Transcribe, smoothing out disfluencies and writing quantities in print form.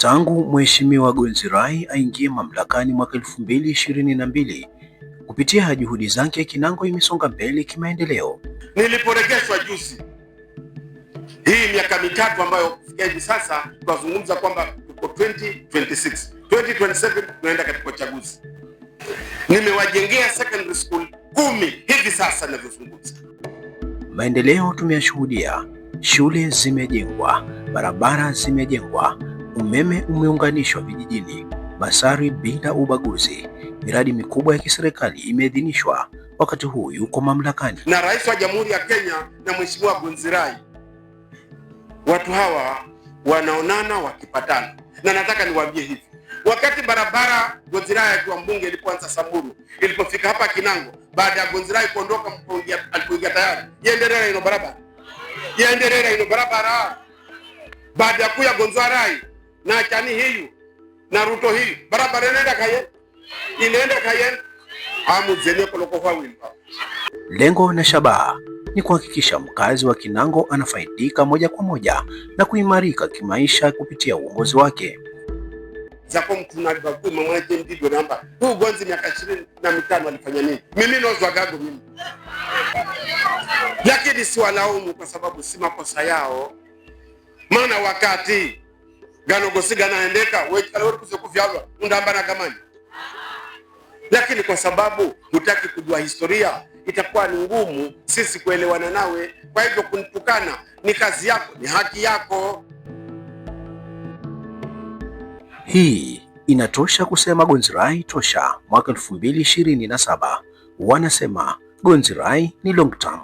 Tangu Mheshimiwa Gonzi Rai aingie mamlakani mwaka 2022, kupitia juhudi zake Kinango imesonga mbele kimaendeleo. Niliporegeshwa juzi hii miaka 3 ambayo kufikia hivi sasa tunazungumza kwamba tuko 2026, 2027 tunaenda katika uchaguzi. Nimewajengea secondary school 10 hivi sasa ninavyozungumza. Maendeleo tumeyashuhudia, shule zimejengwa, barabara zimejengwa, umeme umeunganishwa vijijini, basari bila ubaguzi, miradi mikubwa ya kiserikali imeidhinishwa. Wakati huu yuko mamlakani. Na Rais wa Jamhuri ya Kenya na Mheshimiwa Gonzi Rai, watu hawa wanaonana wakipatana. Na nataka niwaambie hivi, wakati barabara Gonzi Rai akiwa mbunge ilipoanza Samburu, ilipofika hapa Kinango, baada ya Gonzi Rai kuondoka alipoingia tayari, yaendelea ino barabara. Yaendelea ino barabara. Baada ya kuya Gonzi Rai na Chani hiyu na Ruto hiyu, barabara inaenda kaye. Inaenda kaye. Amu zenye koloko kwa wimba. Lengo na shabaha ni kuhakikisha mkazi wa Kinango anafaidika moja kwa moja na kuimarika kimaisha kupitia uongozi wake. Zako mtu na babu mama yake ndigo namba. Huu Gonzi miaka 25 alifanya nini? Mimi nozwa gago mimi. Lakini si walaumu kwa sababu si makosa yao. Maana wakati gano gosiga naendeka wewe kuvyalwa undamba na gamani. Lakini kwa sababu hutaki kujua historia, itakuwa ni ngumu sisi kuelewana nawe. Kwa hivyo kunitukana ni kazi yako, ni haki yako. Hii inatosha kusema Gonzi Rai tosha. Mwaka 2027 wanasema Gonzi Rai ni long term.